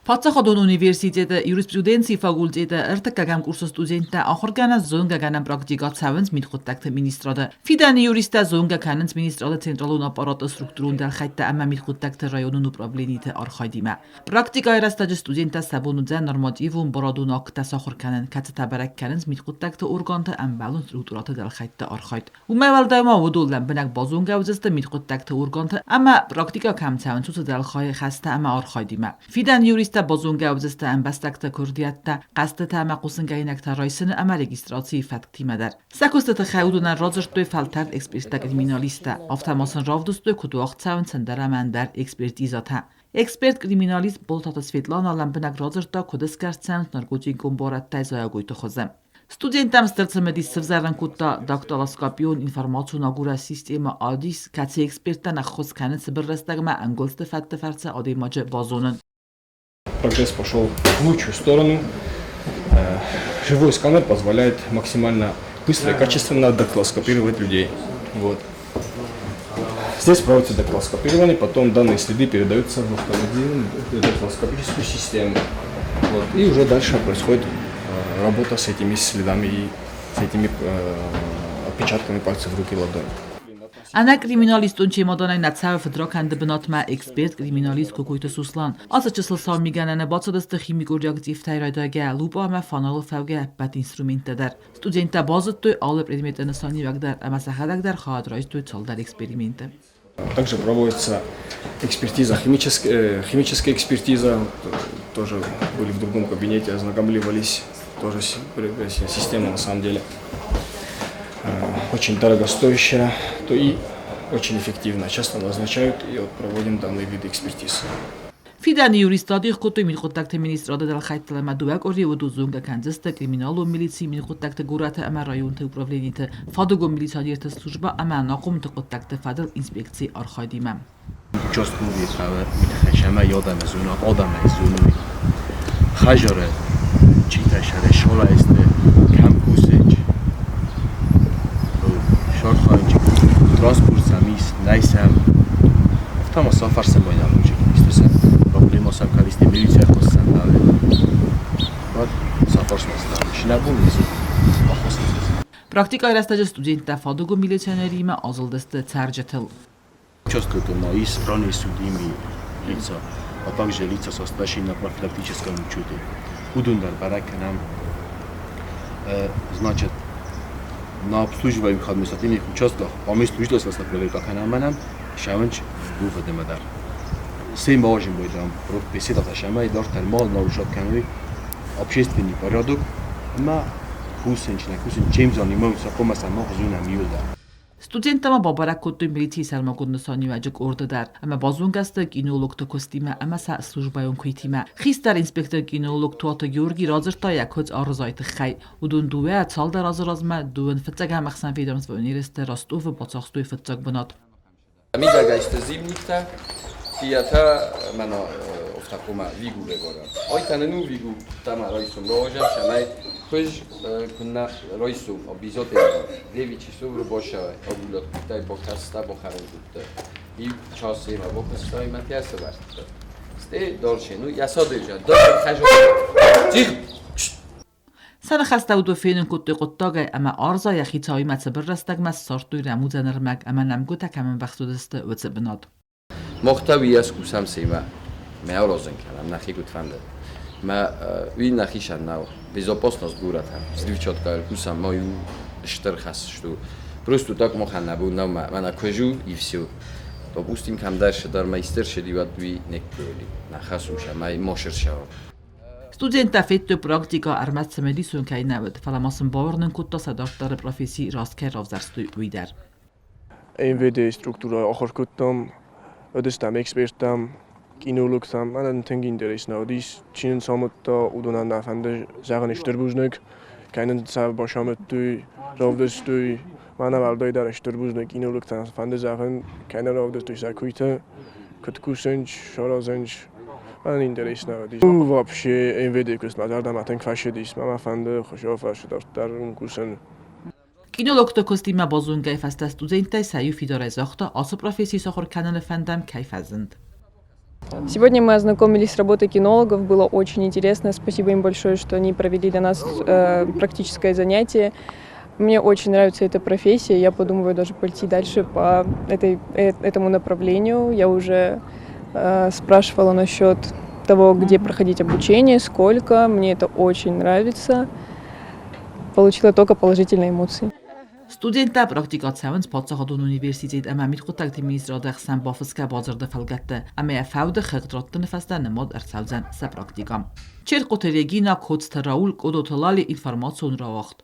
Паддзахадон университеты юриспруденцийы факультеты ӕртыккӕгӕм курсы студенттӕ ахуыргӕнӕн зонгӕгӕнӕн практикӕ цӕуынц мидхъуыддӕгты министрады. Фидӕны юристтӕ зонгӕ кӕнынц министрады централон аппараты структурон дӕлхӕйттӕ ӕмӕ мидхъуыддӕгты районон управлениты архайдимӕ. Практикӕйы рӕстӕджы студенттӕ сӕ бон уыдзӕн нормативон барадон акттӕ сахуыр кӕнын, кӕцытӕ бӕрӕг кӕнынц мидхъуыддӕгты органты ӕмбӕлон структурӕты дӕлхӕйтты архайд. Уымӕй уӕлдай ма уыдон лӕмбынӕг базонгӕ уыдзысты мидхъуыддӕгты органты ӕмӕ практикӕ кӕм цӕуынц, уыцы дӕлхайы хӕстӕ ӕмӕ архайдимӕ. Фидӕн юристтӕ базонгӕ уыдзысты ӕмбӕстӕгты куырдиӕттӕ, хъӕстытӕ ӕмӕ хъусынгӕнинӕгтӕ райсыны ӕмӕ регистрацийы фӕтктимӕ дӕр. Сӕ куысты тыххӕй уыдонӕн радзырдтой фӕлтӕрд эксперттӕ-криминалисттӕ, афтӕ ма сын равдыстой, куыд уагъд цӕуынц ӕндӕр ӕмӕ ӕндӕр экспертизӕтӕ. Эксперт-криминалист Болтаты Светлана лӕмбынӕг радзырдта, куыд сгӕрст цӕуынц наркотикон буарадтӕй зайӕгойты хуызы. Студенттӕм стыр цымыдис сывзӕрын кодта дактилоскопион информацион агурӕн системӕ АДИС, кӕцы эксперттӕн ӕххуыс кӕны цыбыр рӕстӕгмӕ ӕнгуылдзты фӕдты фӕрцы адӕймаджы базонын. Прогресс пошел в лучшую сторону. Живой сканер позволяет максимально быстро и качественно дактилоскопировать людей. Вот. Здесь проводится дактилоскопирование, потом данные следы передаются в автоматизированную дактилоскопическую систему. Вот. И уже дальше происходит работа с этими следами и с этими отпечатками пальцев рук и ладони. Ӕнӕкриминалистон чемоданӕй нӕ цӕуы фыдракӕнды бынатмӕ эксперт-криминалист Кокойты Суслан. Ацы чысыл сау мигӕнӕны бацыдысты химикон реактивтӕй райдайгӕ лупа ӕмӕ фаналы фӕугӕ ӕппӕт инструменттӕ дӕр. Студенттӕ базыдтой алы предметы нысаниуӕг дӕр ӕмӕ сӕхӕдӕг дӕр хайад райстой цалдӕр эксперименты. Также проводится экспертиза, химическая экспертиза. Тоже были в другом кабинете, ознакомливались. Тоже система на самом деле очень дорогостоящая, то и очень эффективно. Часто назначают и вот проводим данные виды экспертиз. Фидӕны юрист адих кодтой мидхъуыддӕгты министрады дӕлхӕйттыл ӕмӕ дыууӕ къуырийы уыд зонгӕ кӕндзысты криминалон милицийы мидхъуыддӕгты горӕты ӕмӕ районты управлениты фадыгон милиционерты службӕ ӕмӕ ӕнахъомты хъуыддӕгты фӕдыл инспекцийы архайдимӕ. Участковый хъӕуы мидхӕсӕмӕ ядамӕ адӕмӕй зонуй. Хӕжары читашары шолаисты кӕм кусыч, шарханч, транспорт сӕм ис, нӕй сӕм. Афтӕ ма сӕ фӕрсӕм байналучик. Исты проблема сӕм кӕд исты милицийӕ хӕссӕм дары. Уӕд сӕ фарсмӕ Шинӕбон ницы баххуыс. Практикӕйы рӕстӕджы студенттӕ фадыгон милиционеримӕ азылдысты цӕрджытыл. Участвуют на избранные судимые лица, а также лица, состоящие на профилактическом учете. Уыдон дӕр бӕрӕг кӕнӕм. Значит, на обслуживаемых административных участках по месту жительства проверка кӕнӕм мӕнӕн, шавынч выводимӕ дӕр. Се можем быть беседата шамай дарддӕр ма нарушать кӕной общественный порядок ӕмӕ кусынч, нӕ кусынч, чем занимаются, хъуамӕ сӕ мах зонӕм иуылдӕр. Студенттӕ ма бабӕрӕг кодтой милицийы сӕрмагонд нысаниуӕджы къорды дӕр ӕмӕ базонгӕ сты кинологты куыстимӕ ӕмӕ сӕ службӕйон куыйтимӕ. Хистӕр инспектор-кинолог Туаты Георгий радзырдта йӕ куыдз Арызайы тыххӕй. Уыдон дыууӕ цалдӕр азы размӕ дыууын фыццӕгӕм ӕхсӕнведомствойон ерысты Ростовы бацахстой фыццаг бынат. Мидӕгӕй сты зимниктӕ, фиатӕ мӕнӕ офтакома вигуле горӕ. Ой ну вигу тама райсум рожа шамай хуж кунна райсум обизоте 9 часов рабочая агулат кутай бокаста бохарузутта. И часы ма бокаста и матиаса вартта. Сте дальше, ну я садыжа, дальше хожу. Тихо! Сӕ ныхӕстӕ уыдон фенын кодтой хъуыддагӕй ӕмӕ Арза йӕ хицауимӕ цыбыр рӕстӕгмӕ ссардтой рӕмудзӕн ӕрмӕг ӕмӕ нӕмгуытӕ кӕм ӕмбӕхст уыдысты, уыцы бынат. Мохта уыйас кусӕм семӕ. Мӕ аразын кӕнӕм, нӕхи куыд фӕнды. Мӕ уый нӕхицӕн нӕу. Безопасность горӕтӕн. Взрывчатка кусӕм, ма иу стыр хӕс сты. Просто так махӕн нӕ бон нӕу, мӕнӕ куы и все. Допустим, кӕмдӕр дӕр майстер шедиват уый не кколи. Нӕ хӕс у, цӕмӕй ма сырсӕуа. Студенттӕ федтой практикӕ ӕрмӕст цымыдисон кӕй нӕ уыд, фӕлӕ ма сын бауырнын кодта сӕ дарддӕры професси раст кӕй равзӕрстой, уый дӕр. МВД-йы структурӕйы ахуыр кодтам, уыдыстӕм эксперттӕм, кинологтӕм. Мӕнӕн тынг интересно уыдис, чи нын самыдта, уыдонӕн нӕ фӕнды зӕгъын стыр бузныг, кӕй нын сӕ басамыдтой, равдыстой. Мӕнӕ уӕлдай дӕр стыр бузныг кинологтӕн фӕнды зӕгъын, кӕй нӕ равдыстой сӕ куыйтӕ, куыд кусынц, саразынц. Мӕнӕн интересно уыдис. Вообще МВД-йы куыст мӕ зӕрдӕмӕ тынг фӕцыдис, мӕ фӕнды хуыздӕр фӕстӕдӕр уым кусын. Кинологты куыстимӕ базонгӕйы фӕстӕ студенттӕй сӕ иу фидарӕй загъта, ацы професси сахуыр кӕныны фӕнд ӕм кӕй фӕзынд. Сегодня мы ознакомились с работой кинологов, было очень интересно. Спасибо им большое, что они провели для нас практическое занятие. Мне очень нравится эта профессия, я подумываю даже пойти дальше по этому направлению. Я уже спрашивала насчет того, где проходить обучение, сколько. Мне это очень нравится. Получила только положительные эмоции. Студенттӕ практикӕ цӕуынц паддзахадон университет ӕмӕ мидхъуыддӕгты министрады ӕхсӕн бафысгӕ бадзырды фӕлгӕтты ӕмӕ йӕ фӕуды хыгъд раттыны фӕстӕ нымад ӕрцӕудзӕн сӕ практикӕ. Черкъоты Регина, Коцты Рауль, Къодоты Лали, информацион рауагъд.